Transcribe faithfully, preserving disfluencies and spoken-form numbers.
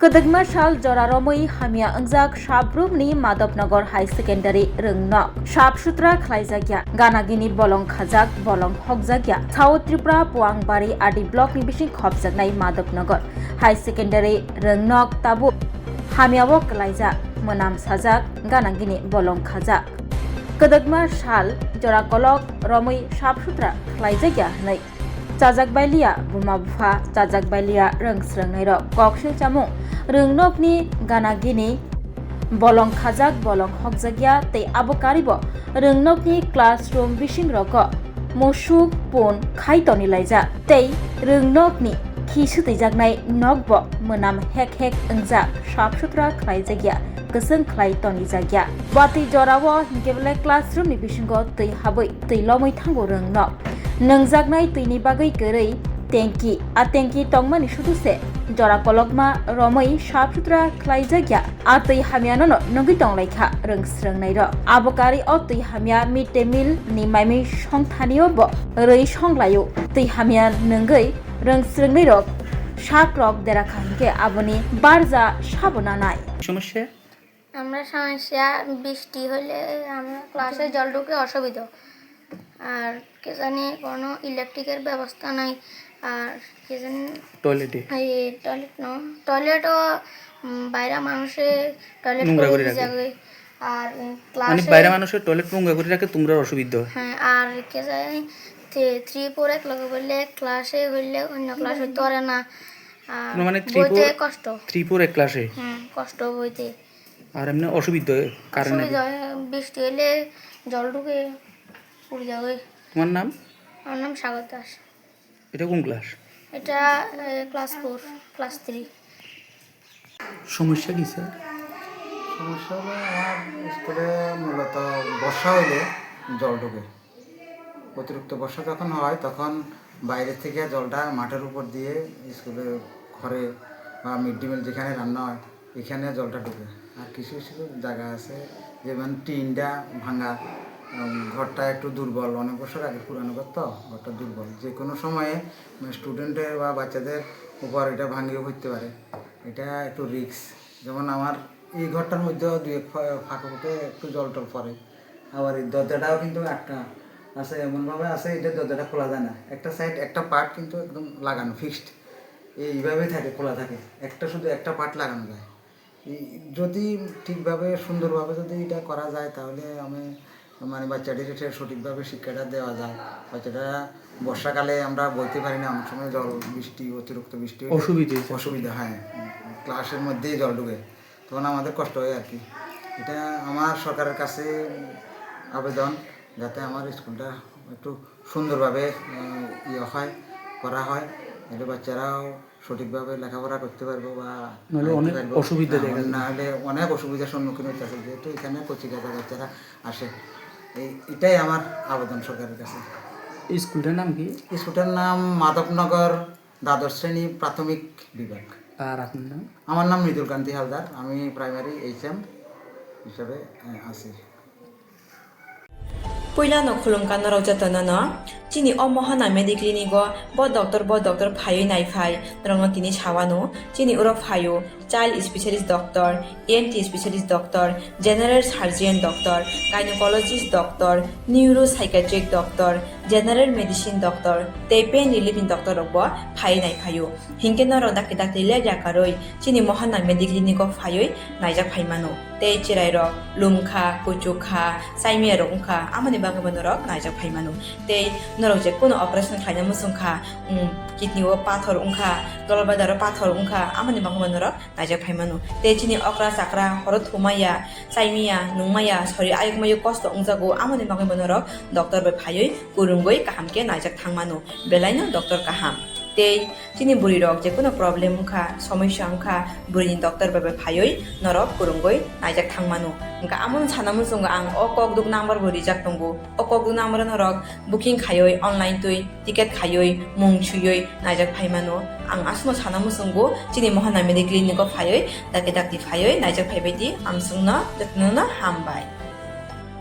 Kwdwkma sal jora romwi hamya wngjak Sabrumni Madhobnagar High Secondary rwngnok. Sap sutra khlaijakya, ganagini bolong khajak, bolong hokjakya. South Tripura Puangbari R D blockni bising khopjaknai Madhobnagar High Secondary rwngnok tabuk hamyao kwlaijak, mwnam sajak, ganagini bolong khajak. Kwdwkma sal jora kolok romwi sap sutra khlaijakya hwnwi chajak bailiya buma bupha, chajak bailiya rwng swrwngnairok, koksil chamung, rwngnokni ganagini bolong khajak, bolong hokjakya tei abo karibo rwngnokni classroom bisingrogo musuk pun khai tonilaijak tei rwngnokni khi swtwijaknai nokbo mwnam hek hek wngjak, sap sutra khlaijakya, kwchwng khlai tonijakya. Watwi jorao hinkhe belai classroomni bisingo twi habwi twi lomwi thango rwngnok. Nwngjaknai twini bagwi kwrwi tanki, a tanki tongmani suduse jora kolokma romwi sap sutra khlaijakya. A twi hamyano no nugwi tonglaikha rwng swrwngnairok. Abo kari o twi hamya mid day meal ni maimui songthanio bo rwi songlaio. Twi hamya nungwi rwng swrwngnairok sakrok derakha hinkhe aboni barja sabo nanai. সমস্যা? আমরা সমস্যা বৃষ্টি হলে আমরা ক্লাসে জল ঢুকে অসুবিধা। আর কে জানি কোনো ইলেকট্রিকের ব্যবস্থা নাই। আর কে জানি টয়লেটে? এই টয়লেট না, টয়লেটও, উম, বাইরে মানুষে টয়লেট নোংরা করে করে রাখে। যাবে। আর, উম, মানে ক্লাসে বাইরে মানুষের টয়লেট নোংরা করে রাখে, তোমরা অসুবিধা হয়। হ্যাঁ, আর কে জানি থ্রি ফোর এক লগে বললে ক্লাসে হইলে অন্য ক্লাসে তোরে না। আর মানে থ্রি বইতে ফোর, কষ্ট। থ্রি ফোর এক ক্লাসে? হুম, কষ্ট বইতে। আর এমনি অসুবিধা হয় কারেন্ট অসুবিধা নেই? হয়, বৃষ্টি হলে জল ঢুকে, পুড়ে যাবে। তোমার নাম? আমার নাম সাগর দাস। এটা কোন ক্লাস? এটা, এ, ক্লাস ফোর, ক্লাস থ্রি। সমস্যা কি স্যার? সমস্যা হলো আমার স্কুলে মূলত বর্ষা হইলে জল ঢুকে। অতিরিক্ত বর্ষা যখন হয়, তখন বাইরে থেকে জলটা মাঠের উপর দিয়ে স্কুলে ঘরে বা মিড ডে মিল যেখানে রান্না হয়, এখানে জলটা ঢুকে। আর কিছু কিছু জায়গা আছে, যেমন টিনটা ভাঙা, উম, ঘরটা একটু দুর্বল, অনেক বছর আগে পুরানো ঘর তো, ঘরটা দুর্বল। যে কোনো সময়ে, মানে, স্টুডেন্টের বা বাচ্চাদের উপর এটা ভাঙিয়ে পড়তে পারে। এটা একটু রিস্ক। যেমন আমার এই ঘরটার মধ্যেও দুই এক ফা-, ফাঁকে ফুঁকে একটু জল টল পড়ে। আবার এই দরজাটাও কিন্তু আটকা আছে, এমনভাবে আছে, এটা দরজাটা খোলা যায় না। একটা সাইড, একটা পার্ট কিন্তু একদম লাগানো, ফিক্সড, এইভাবেই থাকে, খোলা থাকে। একটা, শুধু একটা পার্ট লাগানো যায়। এই যদি ঠিকভাবে, সুন্দরভাবে যদি এটা করা যায়, তাহলে আমি, মানে, বাচ্চাটিকে সঠিকভাবে শিক্ষাটা দেওয়া যায়। বাচ্চাটা বর্ষাকালে আমরা বইতে পারি না, অনেক সময় জল, বৃষ্টি, অতিরিক্ত বৃষ্টি হলে অসুবিধা হয়। অসুবিধা হয়। ক্লাসের মধ্যেই জল ঢুকে, তখন আমাদের কষ্ট হয় আর কি। এটা আমার সরকারের কাছে আবেদন, যাতে আমার স্কুলটা একটু সুন্দরভাবে, উম, ইয়ে হয়, করা হয়, এতে বাচ্চারাও সঠিকভাবে লেখাপড়া করতে পারবো বা নাহলে আগাইতে অনেক পারবো। অসুবিধা হ্যাঁ, দেখা যায়। নাহলে অনেক অসুবিধার সম্মুখীন হইতে আছে, যেহেতু এখানে কচি কাঁচা বাচ্চারা আসে। এই, এটাই আমার আবেদন সরকারের কাছে। এই স্কুলটার নাম কি? স্কুলটার নাম মাধবনগর দ্বাদশ শ্রেণী প্রাথমিক বিভাগ। আর আপনার নাম? আমার নাম মৃদুল কান্তি হালদার, আমি প্রাইমারি এইচএম হিসাবে, আহ, আছি। Puilano khulumkha norok jotono no. Chini o Mohana Mediclinic o bo doctor, bo doctor phaiwi naiphai norokno tini sawano. Chini oro phaio child specialist doctor, E N T specialist doctor, general surgeon doctor, gynecologist doctor, neuropsychiatric doctor, general medicine doctor tei pain relief ni doctor rok bo phaiwi naiphaio. Hinkhe norok dakti dakti le yakarwi chini Mohana Mediclinic o phaiwi naijak phaimano. Tei chwrairok lumkha, kuchukha, chaimiyarok wngkha, amoni bagwibo norok naijak phaimano. Tei norok je kuno operation khlaina muchungkha, um, kidney o pathor wngkha, gallbladder o pathor wngkha, amoni bagwibo norok naijak phaimano. Tei chini okra chakra horo thumaya, chaimaya, nungmaya, sori ayukmaya kosto wngjago, amoni bagwibo norok doctor bai phaiwi kwrwngwi kaham khe naijak thangmano. Belaino doctor kaham. Tei chini bwrwi rok je kuno problem wngkha, somosya wngkha, bwrwini doctor bai bai phaiwi norok kwrwngwi naijak thangmano. Hwnkha amono sana muchungo ang o kokduk number bo rijak tongo. O kokduk number o norok booking khaiwi online twi ticket khaiwi mung swiwi naijak phaimano. Ang aswkno sana muchungo chini Mohana Mediclinic o phaiwi dakti dakti phaiwi naijak phaibai di, ang chwngno jotono no hambai.